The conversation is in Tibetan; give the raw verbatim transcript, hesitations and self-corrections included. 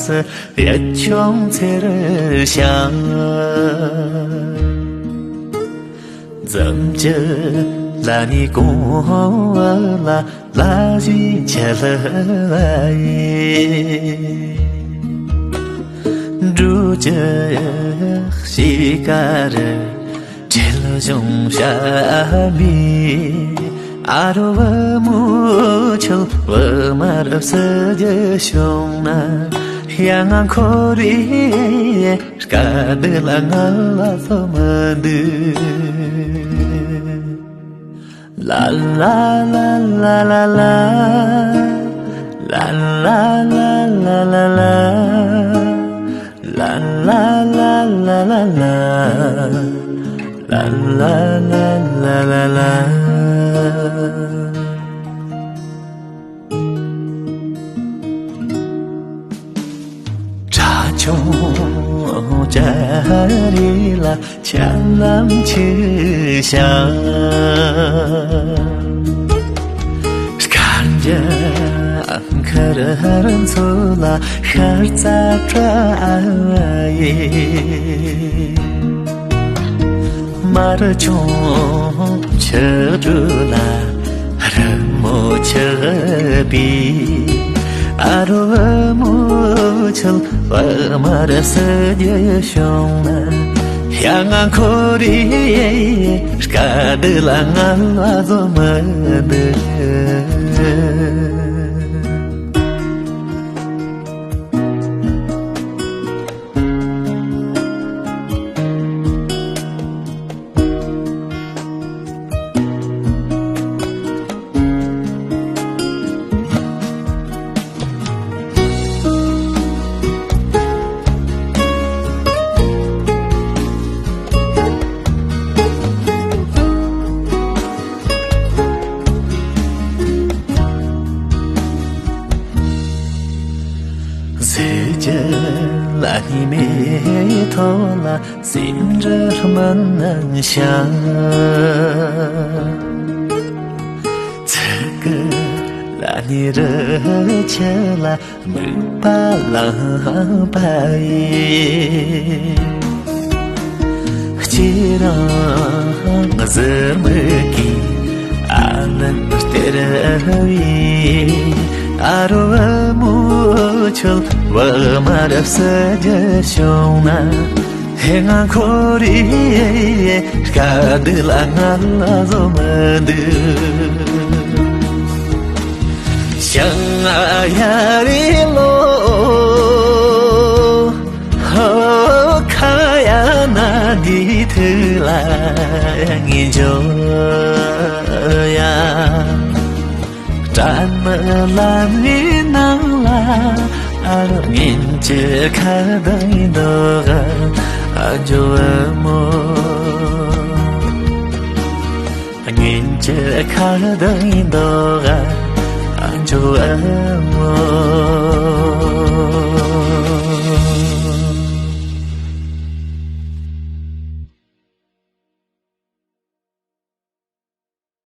གཡས་འཁྱོག་ཚེར་ཤང་། འཛུམ་གྱི་ལ་ནི་གོང་བ་ལ་ལ་ཞིག་ཆ་ལ་ཡི། འབྲུག་གི་ཤིང་ཀ་རུ། བྲེལ་བྱུང་ཤ་མི། ཨ་རོ་བུ་མོ་ཆུ་བུ་མར་བསུ་རྒྱུ་བྱུང་ན། ཡང་ང་འཁོར་རེ་སྐད་ལ་ང་ལ་སོ་མི་འདུག་ལ་ལ་ལ་ལ་ལ། ལ་ལ་ལ་ལ་ལ་ལ། ལ་ལ་ལ་ལ་ལ། ལ་ལ་ལ་ལ་ལ་ལ། བྲག་ཆུང་ཅ་རི་ལ་ཆ་ལམ་ཆུ་ཤང་། སྐར་འཇའ་ཁར་ཚོ་ལ་ཤར་རྩ་བྲག་ཡི། མར་ཆུང་ཆུ་གྲུ་ལ་རི་མོ་ཆགས་པའི། ཨ་རོ་བུ་མོ་ཆུ་བུ་མར་བསུ་རྒྱུ་བྱུང་ན། ཡང་ང་འཁོར་རེ་སྐད་ལ་ང་ལ་སོ་མི་འདུག་ཟས་ཀྱི་ལ་ནི་མེ་ཐོག་ལ། སེམས་རེ་སྨིན་ཤང་། ཚིག་གི་ལ་ནི་རི་ཆུ་ལ་མུན་པ་ལངས་པ་ཡི། ཁྱེད་རང་གཟི་མིག་གིས་ཨ་ལན་སྟེར་བའི། ཨ་རོ་བུ་མོ་ཆུ་བུ་མར་བསུ་རྒྱུ་བྱུང་ན། ཧེ་ང་འཁོར་རེ་སྐད་ལ་ང་ལ་སོ་མི་འདུག་ཤང་ཨ་ཡ་རི་ལོ། ཧོ་ཁ་ཡ་ན་འདི་ཐུག་ལ་ངེས་འཇོག་ཡ། དྲན་མི་ལ་ནི་ནང་ལ་ཨ་རོ་ངན་གྱི་ཁ་བརྡ་ཡིན་འདུག་ཨ་ཇོ་བུ་མོ། ངན་གྱི་ཁ་བརྡ་ཡིན་འདུག་ཨ་ཇོ་བུ་མོ།